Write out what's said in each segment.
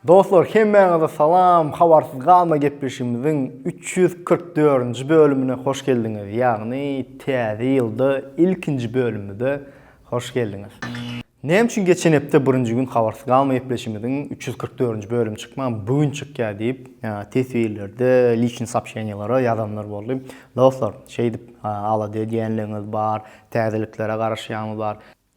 Dostlar hemmäňize salam habarsyz galma gepleşigimiziň 344-nji bölümine hoş geldiňiz ýagny täze ýylda ilkinji bölümimize hoş geldiňiz. Näme üçin geçen hepde birinji gün habarsyz galma gepleşigimiziň 344-nji bölümi çykman bu gün çykýar diýip teswirlerde liçny soobşeniýalara ýazanlar boldy. Dostlar şeýdip alada edýänligiňiz bar täzeliklere garaşýanyňyz bar.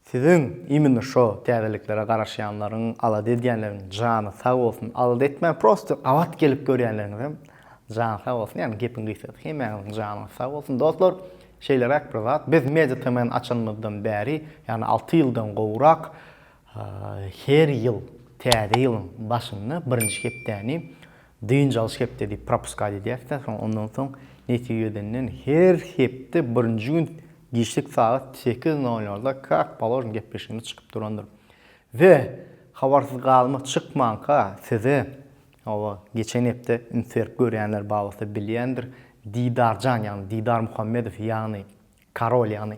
Siziň imенно şo täzeliklere garaşýanlaryň, alada edýänleriň jany sag bolsun, alada etmän prosto gabat gelip görýänleriňizem jany sag bolsun, ýagny gepiň gysgasy hemmäňiziň janyňyz sag bolsun. Dostlar, şeýleräk bir zat, biz Media TM-ni açanymyzdan bäri, ýagny alty ýyldan gowrak her ýyl täze ýylyň başynda birinji hepdäni dynç alyş hepde diýip propuskat edýäris-de, soň ondan soň nesip edenden her hepde birinji gün Giçlik sagat sekiz nol nolda kak položno gepleşigimiz çykyp durandyr. We habarsyz galma çykmanka size hawa geçen hepde üns berip görýänler babatda bilýändir Didarjan ýagny Didar Muhammedow ýagny Karol ýagny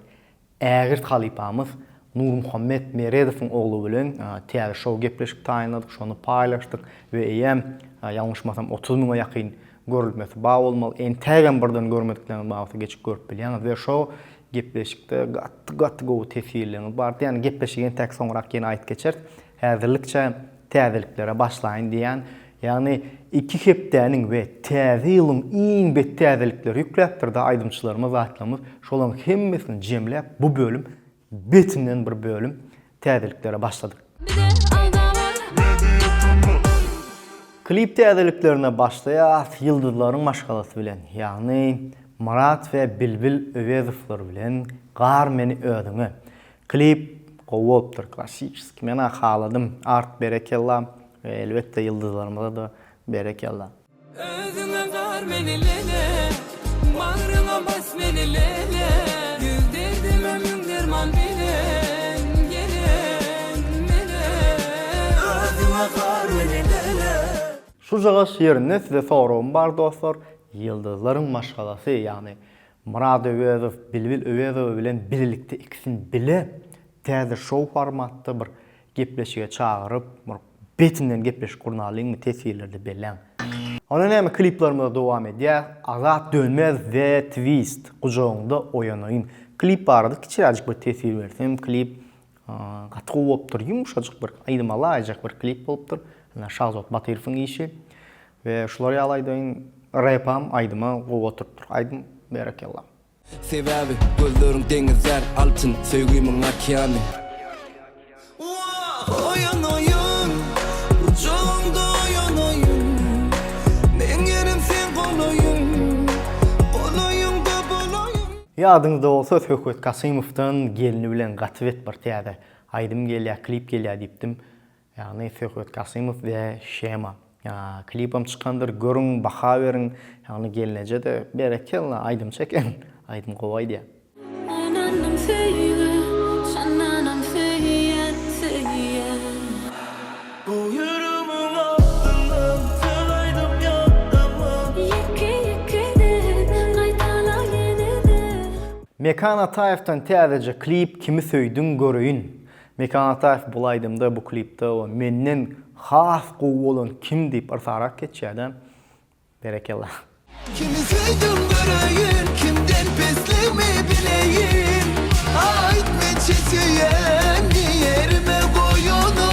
ägirt halypamyz Nurmuhammet Meredowyň ogly bilen täze şou gepleşik taýynladyk şony paýlaşdyk we eýýäm ýalňyşmasam 30 müňe ýakyn Görülmesi bar bolmaly. Entägem birden görmedikleriňiz bar bolsa geçip görüp bilýäňiz we şo gepleşikde gaty gaty gowy teswirleriňiz bardy. Ýagny gepleşigi entäk soňrak ýene aýyt geçeris. Häzirlikçe täzeliklere başlaýyn diýýän. Ýagny iki hepdäniň we täze ýylyň iň bet täzelikleri ýükläpdir-de aýdymçylarymyz zatlarymyz. Şolaryň hemmesini jemläp bu bölüm Betinden bir bölüm täzeliklere başladyk. Klip täzeliklerine başlaýas ýyldyzlaryň maşgalasy bilen, ýagny Myrat we Bilbil Öwezowlar bilen Gar meni özüňe. Klip gowy bolupdyr, klassiçeskiý, men-a haladym, art berekella we elbetde ýyldyzlarymyza-da berekella. Özüňe gar meni lele, Bagryňa bas meni lele, Ýüz derdime müň derman bilen gelen mele. Özüňe gar meni lele. Şujagaş ýerinde size soragym bar dostlar, Ýyldyzlaryň maşgalasy ýagny Myrat Öwezow, Bilbil Öwezowa bilen bilelikde ikisini bile täze şou formatda bir Gepleşige çagyryp bir betinden gepleşik gurnalyňmy teswirlerde belläň. Onda näme kliplerimize dowam edýäs Azat Dönmez we Twist gujagyňda oýanaýyn klip barada kiçiräjik bir teswir bersem klip gaty gowy bolupdyr ýumşajyk bir aýdyma laýyjak bir klip bolupdyr ine Şahzod Batyrowyň işi we şular ýaly aýdaýyn repam aýdyma gowy oturypdyr aýdym berekella. Sebäbi gözleriň deňiz däl altyn söýgimiň okeany. Oýanaýyn, gujagyňda oýanaýyn Meň ýerim seň golaýyň, golaýyňda bolaýyn. Ýadyňyzda bolsa Söhbet Kasymowdan gelni bilen gaty bet bir täze aýdym gelýär klip gelýär diýipdim. Ýagny Söhbet Kasymow we Şema. Klipem çykandyr, görüň, baha beriň. Ýagny gelneje-de berekella aýdymçy eken. Aýdym gowy aýdýar. Ynandym söýgä, çyndanam söýýän, söýýän. Bu ýüregimiň astyndan söz aýdyp ýatdamam. Ýeke-ýekeden gaýtala ýene-de. Mekan Ataýewden täzeje klip Kimi söýdüň göreýin. Mekan Ataýew bul aýdymda bu klipde o menden has gowy bolan kim diýip yrsarak geçýädä. Berekella. Kimi söýdüň göreýin kimden pesligimi bileýin Aýt mençe söýen ýerime goý ony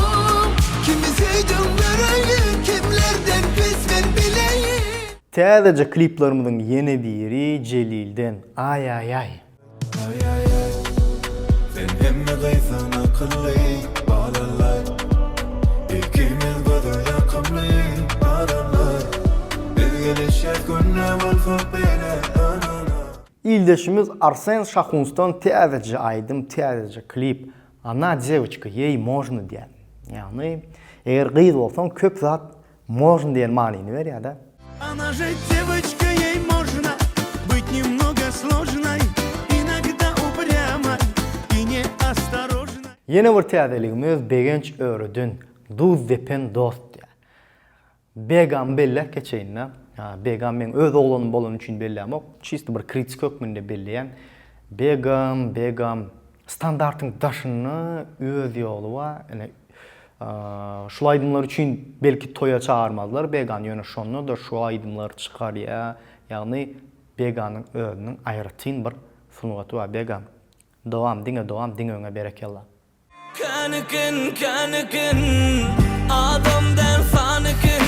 Kimi söýdüň göreýin kimlerden pes men bileýin. Täzeje kliplerimiziň ýene biri Jelilden Aý-aý-aý. Aý-aý-aý, sen hemme gyzdan akylly, balalaý. Ikimiz göze ýakymly, balalaý. Biz gelişýäs günde bolsak bile, na-na-na. Ildeşimiz Arsen Şahunsdan täzeje aýdym, täzeje klip Ona dzewiçka, ýeý možno diýýär. Ýagny, eger gyz bolsaň köp zat Možno diýen manyny berýär-de. Ona že dewoçka ýeý možno byt nemnogo složnoý inogda uprýamoý i ne ostorožnoý. Ýene bir täzeligimiz Begenç Öreden Duz depen dost diýýär. Begamy belläp geçeýin-de. Begam meň öz oglanym bolany üçin bellämok. Çisto bir kritika hökmünde belleýän. Begam, Begam standartyň daşynda öz ýoly bar. Ine. Şul aýdymlar üçin belki toýa çagyrmazlar Begany ýöne şonda-da şu aýdymlary çykarýa ýagny Beganyň özüniň aýratyn bir sungaty bar Began dowam diňe dowam diňe öňe berekella. Känikin, känikin, adam däl sanykin,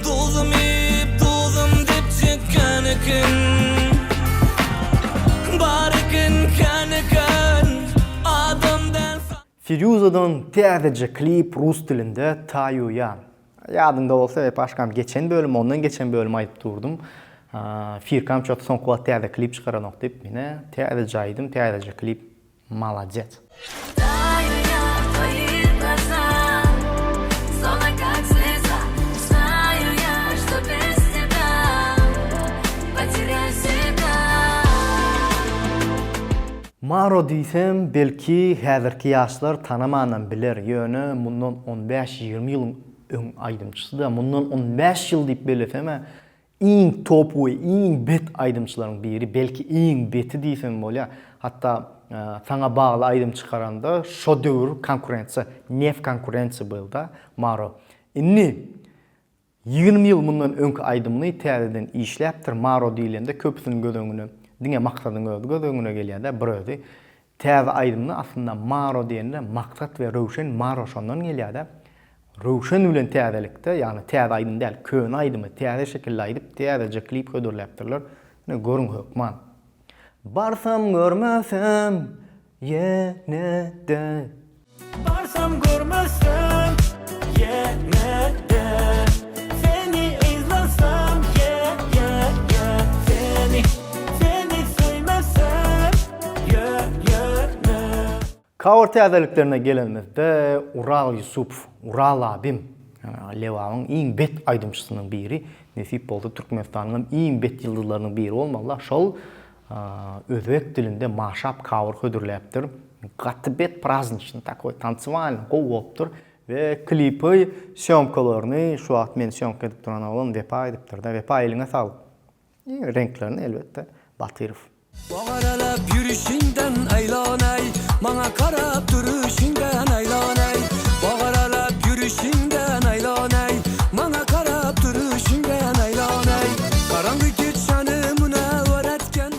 Duzum iýip, duzum depjek känikin. Bar eken, känikin, adam däl sanykin. Firýuzadan täzeje klip rus dilinde Taýu ýa. Ýadyňda bolsa Wepaşkam geçen bölüm ondan geçen bölüm aýdyp durdum. Firkam çot soňky wagt täze klip çykaranok diýip ine täzeje aýdym täzeje klip Malades. Maro diýsem belki häzirki ýaşlar tanamanam biler ýöne mundan on bäş ýigrimi ýylyň öň aýdymçysyda mundan on bäş ýyl diýip bellesemä iň top we iň bet aýdymçylaryň biri belki iň beti diýsem bolýar hatda saňa bagly aýdym çykaranda şo döwür konkurensiýa nef konkurensiýa bylda Maro indi 20 ýyl mundan öňki aýdymyny täzeden işläpdir Maro diýlende köpüsiniň göz öňüne diňe Maksadyň özi göz öňüne gelýärdä bir özi täze aýdymyny aslynda Maro diýende Maksat we Röwşen Maro şondan gelýärdä Röwşen bilen täzelikde ýagny täze aýdym däl köne aýdymy täze şekilde aýdyp täzeje klip hödürläpdirler ine görüň hökman Barsam görmesem ýene-de. Barsam görmesem ýene-de Seni yzlasam ye ye ye Seni seni söýmesem ye ye ne. Cover täzeliklerine gelenimizde Ural Ýusupow, Ural abim, Lebabyň iň bet aýdymçysynyň biri, nesip bolsa Türkmenistanyňam iň bet ýyldyzlarynyň biri bolmaly-la, şol Özbek dilinde maşap cover hödürläpdir. Gaty bet prazdniçnyý takoý tansiwalnyý gowy bolupdyr we klipy sýomkalaryny şu wagt meni sýomka edip duran oglan Wepa edipdirda. Wepa eliňe saglyk. Reňklerini elbetde Batyrow. Bogaralap ýürüşiňden aýlanaý, Maňa garap duruşyňdan aýlanaý. Bogaralap ýürüşiňden aýlanaý, Maňa garap duruşyňdan aýlanaý. Garaňky gijäni munawar etgen.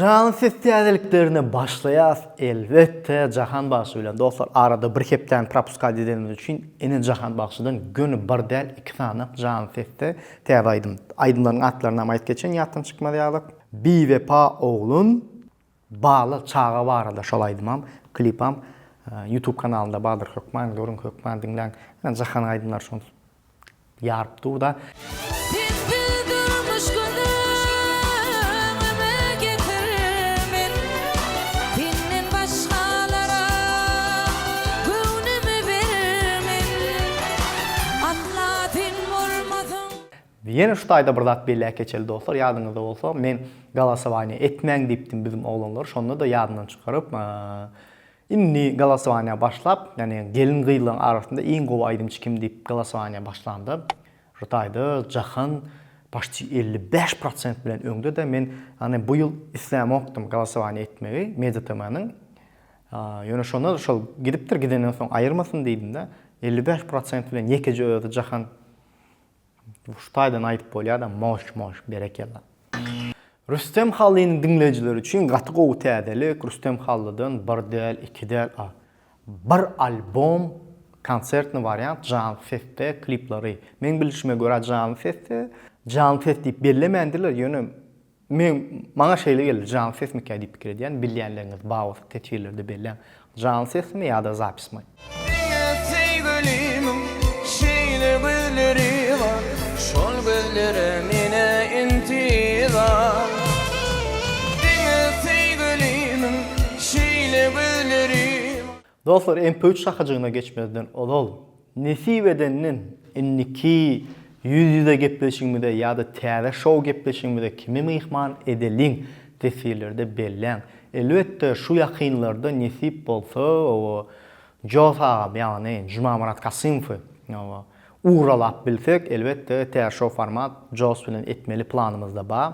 Janly ses täzeliklerine başlaýas elbetde Jahan bagşy bilen dostlar arada bir hepdäni propuskat edenimiz üçin ine Jahan bagşydan göni bir däl iki sany janly sesde täze aýdym aýdymlaryň atlarynam aýdyp geçeýin ýatdan çykmaz ýaly Biwepa oglum Bala çaga barada şol aýdymam klipam youtube kanalynda bardyr hökman görüň hökman diňläň ine Jahanyň aýdymlary şonsuz Ýaryp dur-da. Sensiz durmuş göz öňüme getirmen Senden başgalara göwnümi bermen Asla sen bolmasaň. Ýene şu taýda bir zat belläp geçeli dostlar, ýadyňyzda bolsa men golosowaniýa etmäň diýipdim biziň oglanlar, şonda-da ýadyndan çykaryp Indi golosowaniýa başlap, ýagny gelin-gyzlaryň arasynda iň gowy aýdymçy kim diýip golosowaniýa başlanda, şu taýda Jahan paçti 55 prosent bilen öňde-de men ýagny bu ýyl islämokdym golosowaniýa etmegi Media TM-niň. Ýöne şonda-da şol gidipdir, gidenden soň aýyrmasyn diýdim-de, 55 prosent bilen ýekeje özi Jahan Şu taýdan aýdyp bolýada moş moş berekella. Rüstem Hallynyň diňleýjileri üçin gaty gowy täzelik Rüstem Hallydan bir däl iki däl a bir albom konsertny wariant janly sesde kliplary meň bilişime görä janly sesde janly ses diýip bellemändirler ýöne Men maňa şeýle geldi, janly sesmikä diýip pikir edýän, bilýänleriňiz bar bolsa teswirlerde belläň. Janly sesmi ýa-da zapismi? Diňe söýgülimiň şeýle gözleri bar, Şol gözlere menä intizar. Diňe söýgülimiň şeýle gözleri bar. Dostlar MP üç şahajygyna geçmezden ozal, nesip edenden indiki ýüz-ýüze gepleşigimize ýa-da täze şou gepleşigimize kimi myhman edeliň teswirlerde belläň. Elbetde şu ýakynlarda nesip bolsa oba Jos agam ýagny Jumamyrat Kasymowy oba ugralap bilsek elbetde täze şou format Jos bilen etmeli planymyzda bar.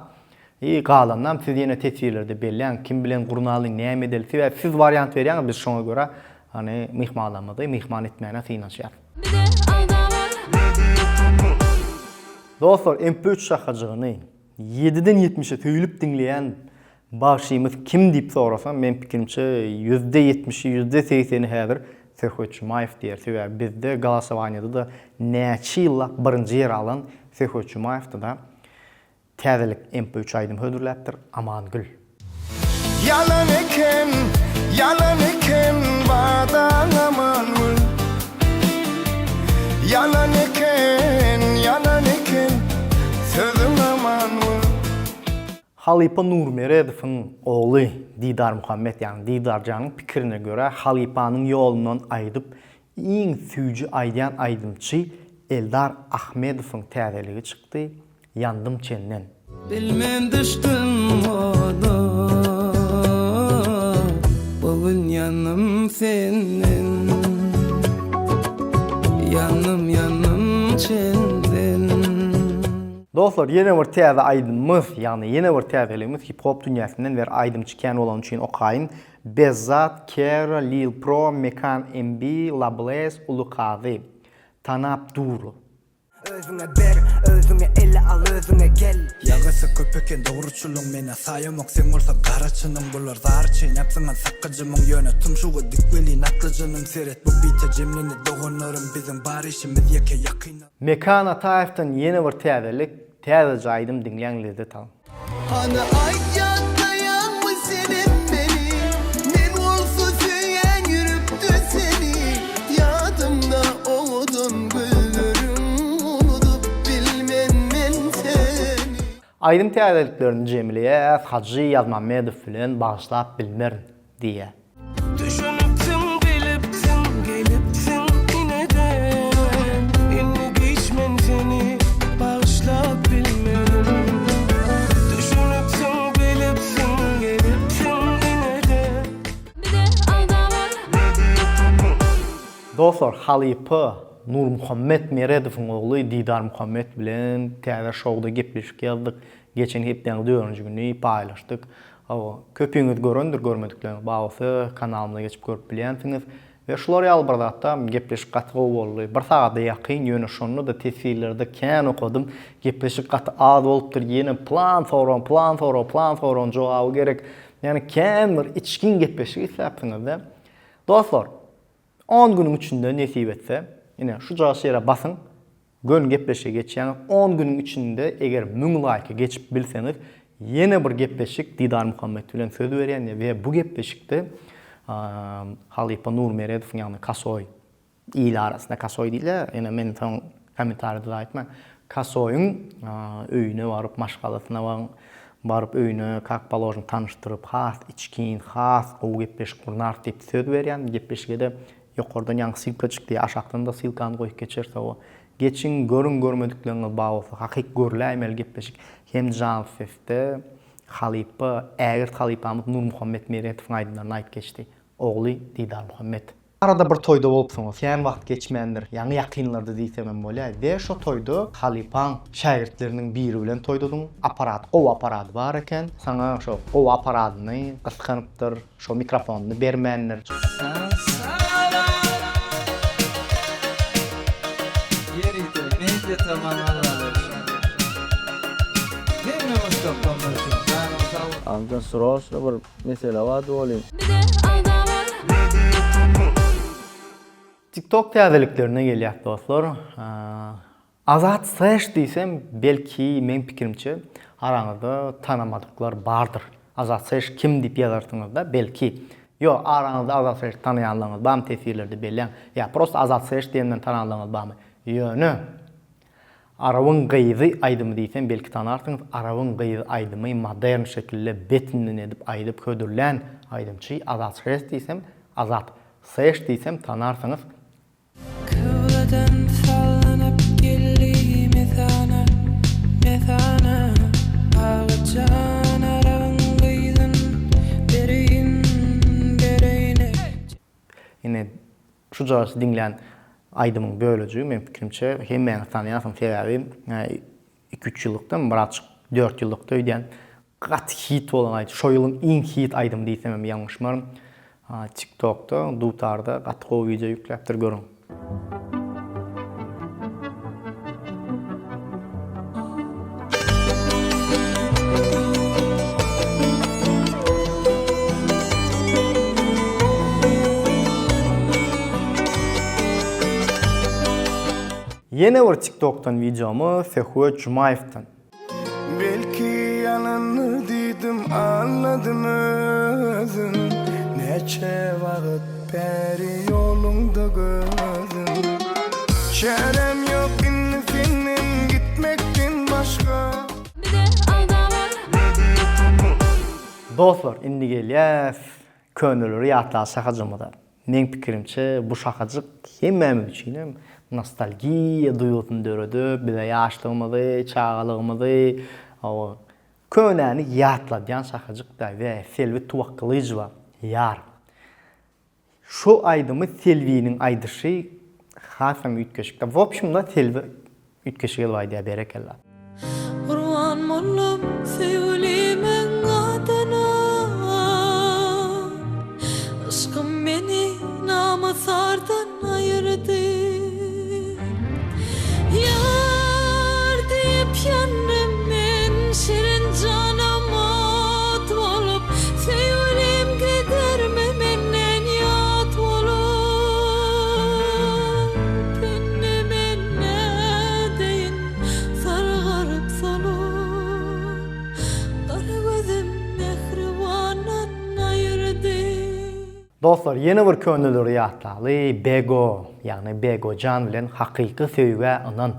I galanynam siz ýene teswirlerde belläň kim bilen gurnaly näme edeli sebäbi siz wariant berýäňiz biz şoňa görä hany myhmanlarymyzy myhman etmäne synanyşýas. Dostlar MP3 şahajygyny ýediden ýetmişe söýlüp diňleýän bagşymyz kim diýip sorasam meň pikirimçe ýüzde ýetmişi ýüzde segseni häzir Söhbet Jumaýew diýer sebäbi bizde golosowaniýada-da näçe ýyllap birinji ýeri alan Söhbet Jumaýewdi-da. Täzelik MP3 aýdym hödürläpdir Amangül. Ýalan eken, ýalan eken wadaň Amangül. Ýalan eken, ýalan eken sözüň Amangül. Halypa Nurmeredowyň ogly Didarmuhammet ýagny Didarjanyň pikirine görä halypanyň ýolundan aýdyp iň süýji aýdýan aýdymçy Eldar Ahmedowyň täzeligi çykdy Ýandym çenden. Bilmen düşdüm oda, Bu gün ýandym senden. Ýandym, ýandym çenden. Dostlar ýene bir täze aýdymymyz, ýagny ýene bir täzeligimiz hip hop dünýäsinden wer aýdymçy kän bolany üçin okaýyn. Bezzat, Kera, Lil Pro, Mekan MB, Lablez, Uly Kazy. Tanap dur. Özüňe ber, özüňe ele al özüňe gel. Ýagysy köp eken dogruçylyň menä saýamok seň bolsa gara çynyň bular zary çeýnäp zyňan sakgyjymyň ýöne tumşugy dik welin atly jynym seret bu bite jemlendi doganlarym biziň bar işimiz ýeke ýakyn Mekan Ataýewden ýene bir täzelik, täzeje aýdym diňläň lezzet alyň. Hany aýt ýatlaýaňmy senem meni Men bolsa söýýän ýürekde seni Ýadymda owadan gözleriň Unudyp bilmen men seni. Aýdym täzeliklerini jemleýäs Hajy Ýazmammedow bilen Bagyşlap bilmerin diýýär. Düşünipsiň, bilipsiň, gelipsiň ineden Indi giç men seni bagyşlap bilmerin Düşünipsiň, bilipsiň, gelipsiň ineden. Dostlar halypa Nurmuhammet Meredowyň ogly Didarmuhammet bilen täze şowda gepleşik ýazdyk. Geçen hepdäniň dördünji güni paýlaşdyk. Hawa, köpüňiz görendir, görmedikleriňiz bar bolsa kanalymyza geçip görüp bilýänsiňiz. We şular ýaly bir zatda gepleşik gaty gowy boldy. Bir sagada ýakyn, ýöne şonda-da teswirlerde kän okadym. Gepleşik gaty az bolupdyr, ýene plan soraň, plan sorag, plan soraň jogaby gerek. Ýagny kän bir içgin gepleşik isläpsiňiz-de. Dostlar, on günüň içinde nesip etse, ine şujagaz ýere basyň, Göni gepleşige geçýäňiz on günüň içinde eger müň laýka geçip bilseňiz ýene bir gepleşik Didar Muhammet bilen söz berýän we bu gepleşikde halypa Nur Meredowyň ýagny Kasoý il arasynda Kasoý diýilýär ýöne men soň kommentariýada da aýtmaň Kasoýyň öýüne baryp maşgalasyna baryp öýüne kak položno tanyşdyryp has içgin has gowy gepleşik gurnarys diýip söz berýän gepleşigede Ýokardan ýaňky ssylka çykdy, aşakdan-da ssylkany goýup geçeris hawa. Geçiň, görüň görmedikleriňiz bar bolsa, hakyk görläýmeli gepleşik. Hem janly sesde halypa, ägirt halypamyz Nurmuhammet Meretowyň aýdymlaryny aýdyp geçdi. Ogly Didarmuhammet. Arada bir toýda bolupsyňyz. Kän wagt geçmändir. Ýaňy ýakynlarda diýsemem bolýar. We şo toýda halypaň şägirtleriniň biri bilen toýdadyň. Apparat, gowy apparady bar eken. Saňa şo gowy apparadyny gysganypdyr. Şo mikrofonyny bermändir. Ýörite media tamam agzalar üçin. Hemme muşdaklarymyz üçin janyň sag bolsun. Amjan sroçno bir mesele bardy welin. Tiktok täzeliklerine gelýäs dostlar. Azat Sesh diýsem belki meň pikirimçe araňyzda tanamadyklar bardyr. Azat Sesh kim diýip ýazarsyňyzda belki. Ýok araňyzda Azat Sesh tanaýanlaryňyz barmy teswirlerde belläň. Ýa prosta Azat Sesh diýenden tananlaryňyz barmy. Ýöne Arabyň gyzy aýdymy diýsem belki tanarsyňyz Arabyň gyzy aýdymy modern şekilde betinden edip aýdyp hödürlän aýdymçy Azat Sesh diýsem Azat Sesh diýsem tanarsyňyz Kybladan sallanyp geldi mesana, mesana, Agajan arabyň gyzyn bereýin, bereýin. Ine şujagaz diňlän aýdymyň bölejigi meň pikirimçe hemmäňiz tanaýarsyňyz sebäbi iki üç ýyllykdan birazjyk dört ýyllykda öýdýän. Gaty hit bolan aýdym. Şo ýylyň iň hit aýdymy diýsem hem ýalňyşmaryn. TikTokda, dutarda gaty gowy wideo ýükläpdir görüň. Ýene bir TikTokdan wideomy Söhbet Jumaýewden. Belki ýalandyr diýdim alladym özüm Näçe wagt bäri ýoluňda gözüm Çärem ýok indi senden gitmekden başga. Dostlar indi gelýäs köneleri ýatlan şahajygymyza. Meň pikirimçe bu şahajyk hemmämiz üçinem nostalgiýa duýgusyny döredip, bize ýaşlygymyzy, çagalygymyzy, hawa, könäni ýatladýan şahajyk-da we Selbi Tuwakgylyjowa Ýar. Şu aýdymy Selbiniň aýdyşy hasam üýtgeşik-de. Wobşimda Selbi Üýtgeşik edip aýdýar berekella. Gurban boldum söýgülimiň adyna Yşkym meni namys-ardan aýyrdy Ýar diýip ýandym men şirin janym ot bolup Söýgülim gidermi menden ýat bolup Indi men nädeýin sargaryp solup Gara gözüm mähribandan aýyrdy. Dostlar ýene bir köneleri ýatlaly Bego ýagny Begojan bilen hakyky söýgä ynan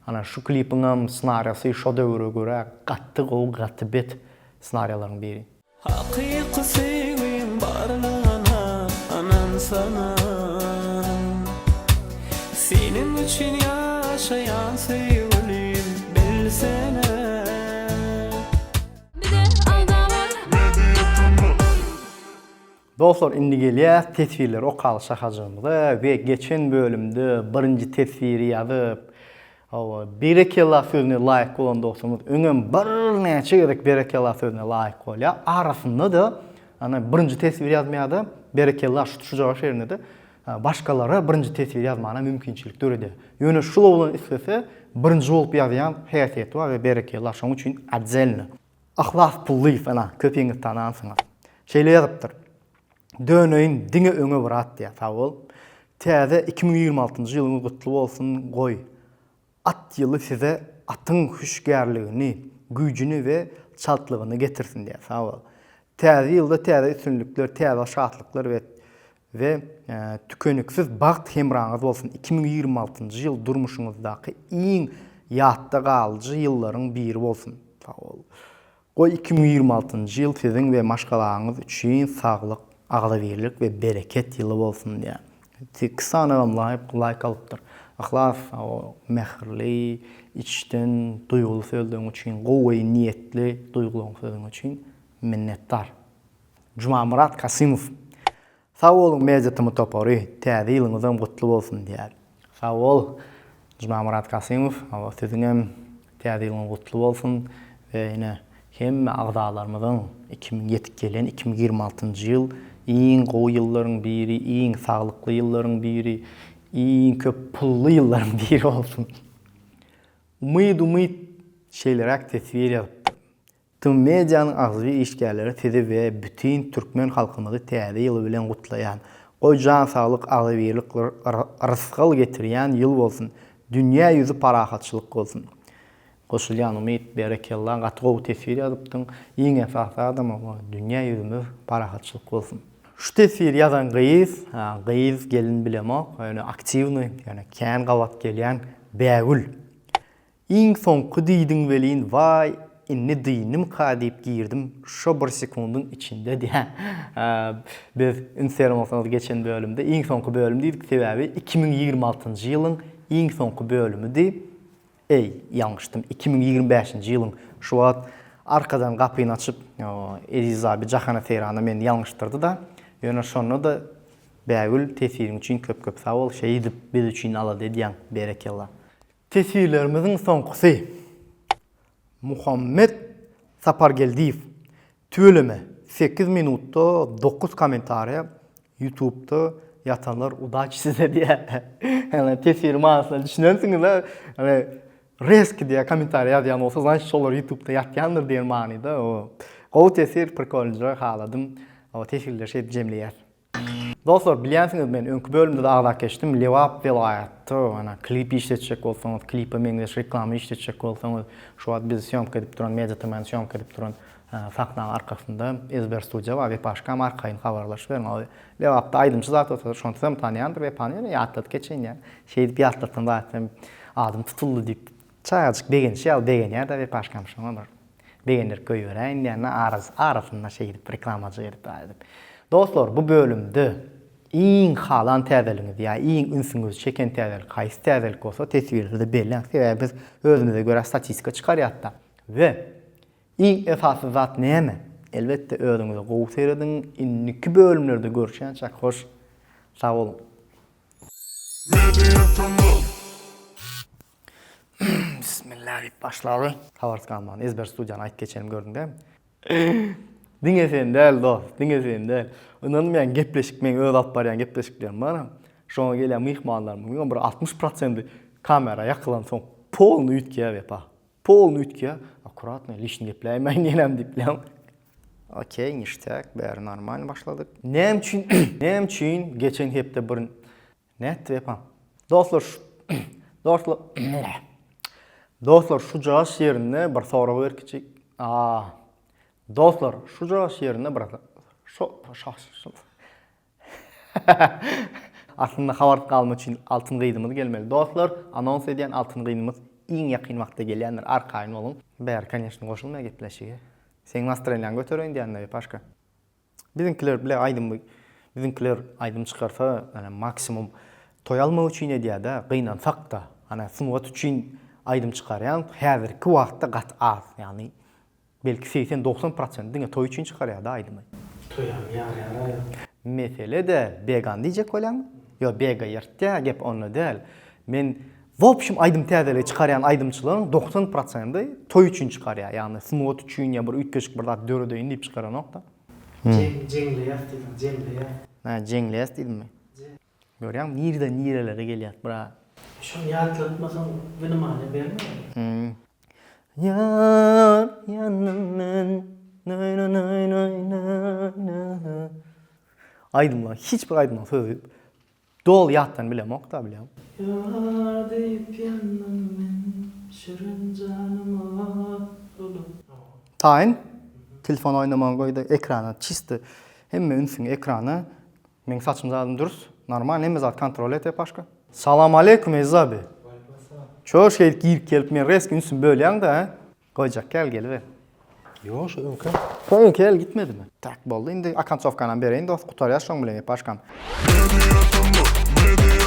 ana şu klipiňem ssenariýasy şo döwüre görä gaty gowy gaty bet ssenariýalaryň biri. Hakyky söýgiň barlygyna ynansana. Seniň üçin ýaşaýan söýgülim bilsene. Dostlar indi gelýäs teswirleri okaly şahajygymyza we geçen bölümde birinji teswiri ýazyp hawa berekella sözüne laýyk bolan dostumyz öňem birnäçe gezek berekella sözüne laýyk bolýar arasynda-da ana birinji teswir ýazmaýada berekella şu şujagaz şeýrinde-de başgalara birinji teswir ýazmana mümkinçilik döredýär ýöne şul oglan islese birinji bolup ýazýan häsiýeti bar we berekella şoň üçin otdelno Yhlas Pullyýew ana köpiňiz tanansyňyz. Şeýle ýazypdyr. Döneýin diňe öňe brat diýýär sag bol. Täze 2026-njy ýylyňyz gutly bolsun goý at ýyly size atyň hüşgärligini, güýjüni we çaltlygyny getirsin diýýär sag bol. Täze ýylda täze üstünlikler, täze şatlyklar we We tükeniksiz bagt hemraňyz bolsun 2026-njy ýyl durmuşyňyzdaky iň ýatda galyjy ýyllaryň biri bolsun. Sag bol. Goý 2026-njy ýyl siziň we maşgalaňyz üçin saglyk, agzybirlik we bereket ýyly bolsun diýýär. Sekiz sanagam laýk laýk alypdyr. Yhlas o mähirli, içden duýguly sözleriň üçin, gowy niýetli duýgularyň sözüň üçin minnetdar. Jumamyrat Kasymow Sag boluň Media TM topary, täze ýylyňyzam gutly bolsun diýýär. Sag bol Jumamyrat Kasymow, hawa siziňem täze ýylyňyz gutly bolsun we ine hemme agzalarymyzyň 2000 ýetip gelýän 2026-njy ýyl iň gowy ýyllaryň biri, iň saglykly ýyllaryň biri, iň köp pully ýyllaryň biri bolsun. Umyt Umyt şeýleräk teswir ýazypdyr. Tmmedianyň agzybir işgärleri sizi we bütin türkmen halkymyzy täze ýyly bilen gutlaýan. Goý jan saglyk agzybirlik rysgal getirýän ýyl bolsun. Dünýä ýüzi parahatçylyk bolsun. Goşulýan Umyt berekella gaty gowy teswir ýazypdyň. Iň esasy zadam oňa dünýä ýüzümiz parahatçylyk bolsun. Şu teswiri ýazan gyz, gyz gelin bilemok, ýöne aktiwnyý, ýöne kän gabat gelýän Bägül. Iň soňky diýdiň welin waý indi dyndymka diýip girdim şo bir sekundyň içinde diýä biz üns beren bolsaňyz geçen bölümde iň soňky bölüm diýdik sebäbi 2026-njy ýylyň iň soňky bölümidi eý ýalňyşdym 2025-nji ýylyň şu wagt arkadan gapyny açyp Eziz abi Jahana Seýrana meni ýalňyşdyrdy-da ýöne şonda-da Bägül teswiriň üçin köp köp sag bol şeýdip biz üçin alada edýäň berekella. Teswirlerimiziň soňkusy. Muhammet. Sapargeldiýew tüweleme sekiz minutda dokuz kommentariýa ýutubda ýatanlar udaç size diýýär. Ýagny teswir manysyna düşünensiňiz-a. Ýagny reski diýýär kommentariýa ýazýan bolsa znaçit şolar ýutubda ýatýandyr diýen manyda. Gowy teswir prikolnyja haladym. Teswirleri şeýdip jemleýäs. Dostlar bilýänsiňiz men öňki bölümde-de agzap geçdim Lebap welaýatda ana klip işletjek bolsaňyz klipe meňzeş reklama işletjek bolsaňyz şu wagt bizi sýomka edip duran Media TM-ni sýomka edip duran sahnaň arkasynda Ezber studiýa bar Wepaşkam arkaýyn habarlaşyberiň ol Lebapda aýdymçy zat bolsa şonsuzam tanýandyr Wepany ýöne ýatladyp geçeýin ýa şeýdip ýatlatsam zaten adym tutuldy diýip çagajyk begenişi ýaly begenýär-de Wepaşkam şoňa bir Begendirip goýberäýin diýende arasynda şeýdip reklamajyk edip edip. Dostlar bu bölümde iň halan täzeligiňiz ýa iň ünsüňizi çeken täzelik haýsy täzelik bolsa teswirlerde belläň sebäbi biz özümize görä statistika çykarýasda we iň esasy zat näme elbetde özüňize gowy serediň indiki bölümlerde görüşýänçäk hoş sag boluň. Bismillah diýip başlaly. Habarsyz galman ezber studiýany aýyp geçenim gördüň dämi? Diňe sen däl dost, diňe sen däl. Ynanmaýan gepleşik meň öz alyp barýan gepleşiklerim bar. Şoňa gelýän myhmanlarymyň bir 60 prosendi kamera ýakylansoň polny üýtgeýär wepa. Polny üýtgeýär. Akkuratno lişni gepläýmäýin ýenem diýip bilýäňmi? Okey, niştýak, bäri normalny başladyk. Näme üçin, näme üçin geçen hepde bir Nätdi Wepa? Dostlar şu Dostlar Dostlar şujagaş ýerinde bir sorag berkiçi. A. Dostlar şujagaş ýerinde bir şo şo Aslynda habarsyz galmak üçin altyn gyzymyz gelmeli. Dostlar, anons edýän altyn gyzymyz iň ýakyn wagtda gelýändir. Arkaýyn boluň. Bäri koneçno goşulmaýar gepleşige. Seň nastreniýaňy götereýin diýende Wepaşka. Biziňkiler bile aýdym biziňkiler aýdym çykarsa ýöne maksimum toý almak üçin edýädä gynansakda ana sungat üçin aýdym çykarýan häzirki wagtda gaty az ýagny belki 80 90 prosent diňe toý üçin çykarýada aýdymy. Toýam ýarýar-aý. Mesele däl began diýjek bolýaňmy? Ýo bega ýyrtýa gep onda däl. Men wobşim aýdym täzeligi çykarýan aýdymçylaryň 90 prosendi toý üçin çykarýa ýagny sungat üçin ýa bir üýtgeşik bir zat döredeýin diýip çykaranokda. Jeň jeňleýäs diýdiň jeňleýäs. Hä jeňleýäs diýdimmi? Görýäňmi nireden nirelere gelýäs bra. Şony ýatlatmasaň wnimaniýa bermeýär. Ýar ýandym men naý na naý naý naý na Aýdymlaň hiç bir aýdymyň sözi Doly ýatdan bilemok-da bilýäň. Ýar diýip ýandym men, şirin janym ot bolup. Taýyn. Telefon oýnamagy goýda ekrana çisto hemme ünsüňi ekrana meň saçym zadym dürs normal hemme zat kontrol et Paşka. Salam aleýkum Eziz abi. Ço şeýdip girip gelip men reski ünsümi bölýäňdä hä. Goýjak gel geliber. Ýok şu öňki. Şo öňki el gitmedimi? Tak boldy indi okonçowkanam bereýin dost gutarýas şoň bilen Paşkam. Media TM, media.